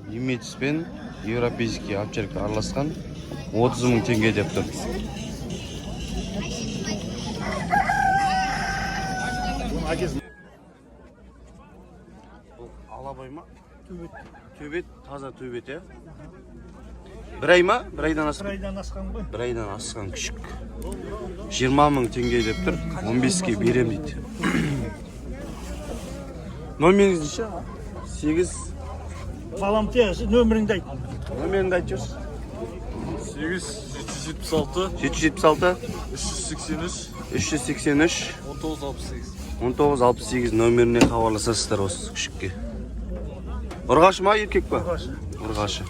Немец пен европейский овчарка араласқан, 30 мың теңге деп тұр. Бұл алабай ма? Төбет. Төбет, таза төбет, иә? Бір ай ма? Бір айдан асқан. Бір айдан асқан ғой. Бір айдан асқан күшік. 20 мың теңге деп тұр, 15-ке берем дейді. Номеріңіз неше? 8. Балам, те, нөміріңді айт. Номеріңді айтып жіберші. 8 776 776 383 383 19 68. 1968 номеріне хабарласасыздар осы күшікке. Ұрғашы ма, еркек па? Ұрғашы. Ұрғашы.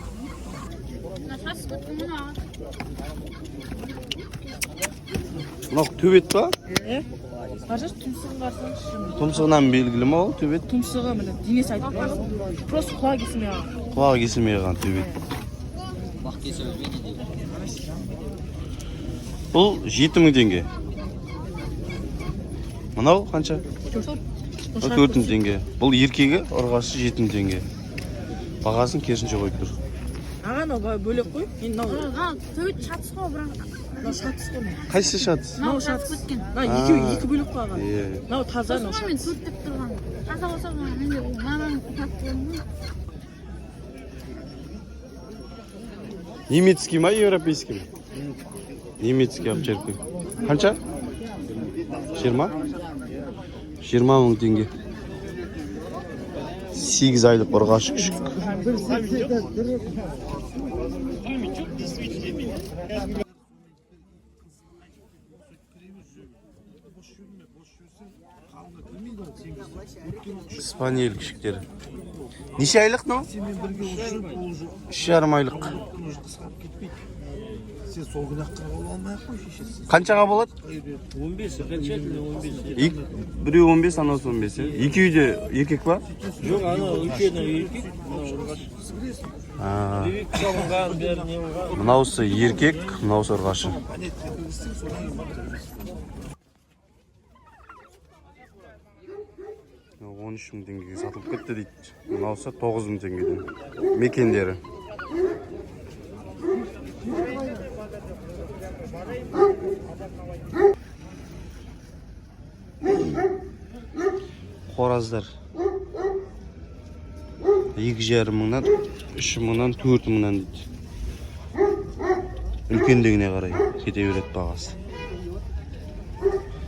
Мынау төбет па? Қарашы, тұмсығын қарасаңызшы. Тұмсығынан белгілі ма ол төбет? Тұмсығы, міне, денесі айтып тұр. Просто құлағы кесілмей қалған. Құлағы кесілмей қалған төбет. Бұл 7 мың теңге. Мынау қанша? Мынау 4 мың теңге. Бұл еркегі, ұрғашы 7 мың теңге. Бағасын керісінше қойып тұр. Аға, мынау бөлек қой. Енді мынау Аға, төбет шатыс қой, бірақ мынау шатыс қой, мынау. Қайсысы шатыс? Мынау шатыс. Мынау екеуі екі бөлек қой, аға. Иә. Мынау таза, мынау Осыны мен шатыс. 4 деп тұрған. Таза болса, менде ол мамам тапты ғой. Немецкий ма, европейский ма? Немецкий овчарка. Қанша? 20? 20 мың теңге. 8 айлық ұрғашы күшік. Спаниель күшіктері. Неше айлық мынау? 3,5 айлық. Сен сол күні ақ қырып ала алмай ақ қой, шешесі. Қаншаға болады? 15, окончательно 15. Біреуі 15, анаусы 15, иә? Екеуі де еркек па? Жоқ, анау үлкені еркек, мынау ұрғашы. А, Прививка салынған, бәрі не болған. мынаусы еркек, мынаусы ұрғашы. 13 мың теңгеге сатылып кетті дейді. Мынаусы 9 мың теңгеден. Мекендері. Қораздар. 2,5 мыңнан, 3 мыңнан, 4 мыңнан дейді. Үлкендігіне қарай кете береді бағасы.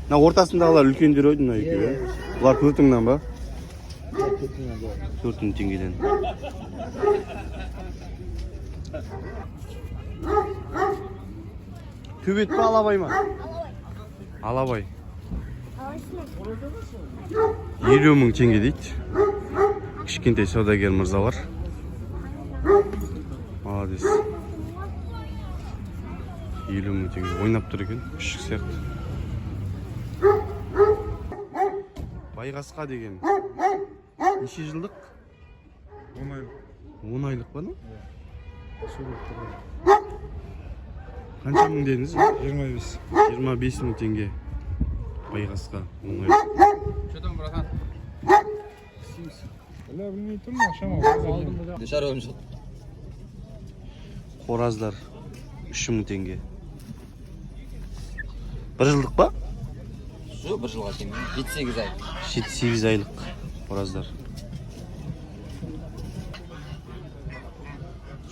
Мына ортасындағылар үлкендер ғой, мына екеуі, иә? Бұлар 4 мыңнан ба? 4 мың теңгеден. Төбет па, алабай ма? Алабай. 50 мың теңге дейді. Кішкентай саудагер мырзалар. Молодец. 50 мың теңге, ойнап тұр екен, күшік сияқты. Байғасқа деген. Неше жылдық? 10 айлық. 10 айлық па, мынау? Қанша мың дедіңіз? 25. 25 мың теңге. Байғасқа 10 айлық. Бля, білмей тұрмын, шамалы. Шаруам жоқ. Қораздар 3 мың теңге. Бір жылдық па? Жоқ, бір жылға келмейді. 7-8 ай. 7-8 айлық қораздар.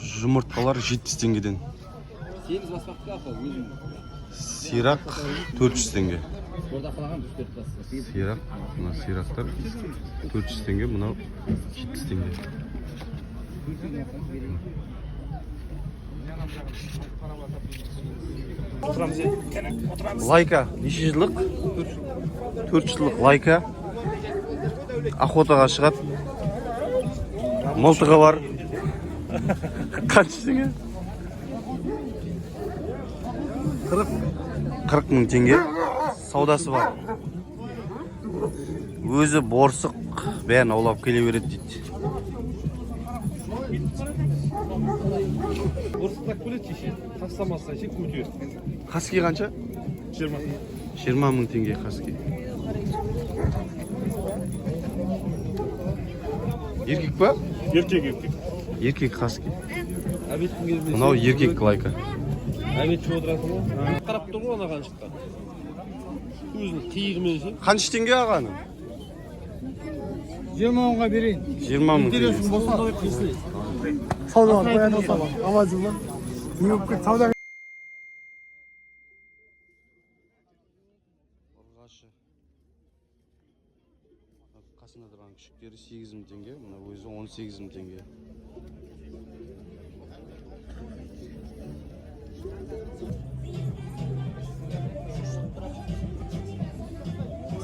Жұмыртқалар 70 теңгеден. 8 баспақты апа өзім. Сирақ 400 теңге. Бордақылаған 104 бас. Сирақ, мына сирақтар 400 теңге, мынау 70 теңге. Лайка неше жылдық? 4 жылдық лайка. Охотаға шығады. Мылтығы бар. Қанша теңге? 40 мың теңге. Саудасы бар. Өзі борсық, бәрін аулап келе береді дейді. Борсықтап келеді шеше. Тастамаса ше көтер. Хаски қанша? 20. 20 мың теңге хаски. Еркек па? Еркек, еркек. Еркек хаски. Мынау еркек лайка. Обед ішіп отырасың ғой. Қарап тұр ғой ана қаншыққа. Көзінің қиығымен ше. Қанша теңге ағаны? 20 мыңға берейін. 20 мың теңге. Саудаға қояды амансың ба? Сауда. Ұрғашы. Қасында тұрған күшіктері 8 мың теңге, мына өзі 18 мың теңге.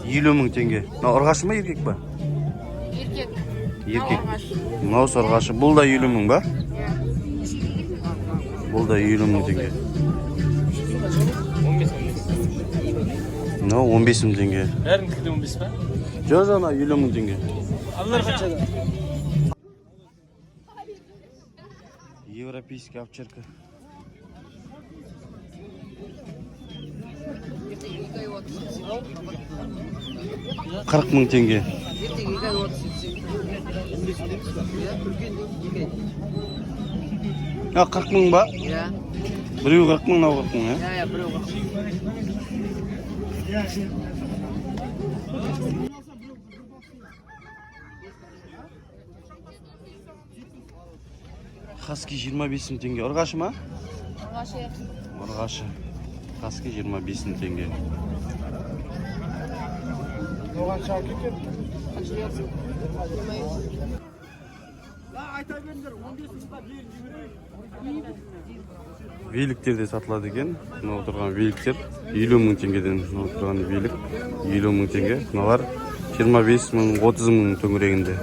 Елу мың теңге. Мынау ұрғашы ма, еркек па? Еркек. Еркек. Мынау ұрғашы. Бұл да 50 мың ба? Бұл да 50 мың теңге. Мынау 15 мың теңге. Бәрінікі де 15 па? Жоқ, жоқ, мынау 50 мың теңге. Аналар қаншада? Европейский овчарка. Қырық мың теңге. А, 40 мың ба? Иә. Біреу 40 мың, мынау 40 мың, иә? Иә, біреу. Хаски 25 мың теңге. Ұрғашы ма? Ұрғашы. Ұрғашы. Хаски 25 мың теңге. Великтер де сатылады екен. Мынау отырған великтер 50 мың теңгеден. Мынау отырған велик 50 мың теңге. Мыналар 25 мың, 30 мың төңірегінде.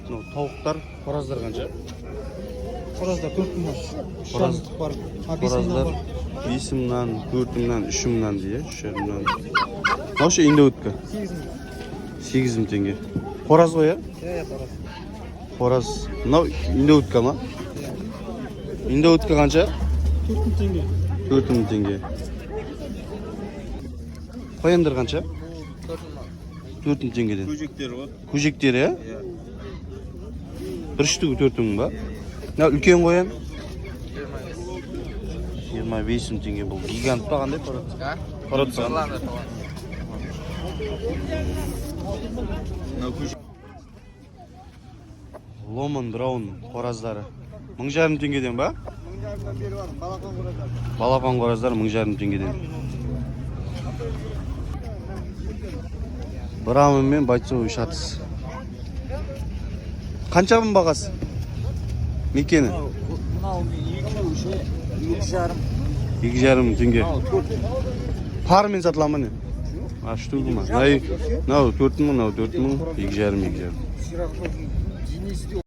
Мынау тауықтар, қораздар қанша? Қоразда 4 мың. Қораз, Бар. қораздар 5 мыңнан, 4 мыңнан, 3 мыңнан дейді, 3,5 мыңнан. Мынау ше индоутка? 8 мың теңге. Қораз ғой, иә? Иә, қораз. Қораз. Мынау индоутка ма? Индоутка қанша? 4 мың теңге. 4 мың теңге. Қояндар қанша? 4 мың теңгеден. Көжектері ғой. Көжектері, иә? Бір штугі 4 мың ба? Мынау үлкен қоян? 25 мың теңге. Бұл гигант па, қандай порода? Породасы қандай? Ломан Браун қораздары 1500 теңгеден ба? Балапан қораздар 1500 теңгеден. Браман мен бойцовый шатыс. Қанша мың бағасы? Мекені? Мынау екеуі ше, 2,5. 2,5 мың теңге. Мынау 4. Парымен сатыла ма не? А, штука ма? Мынау 4 мың, мынау 4 мың, 2,5, 2,5. Сирақтың денесі де.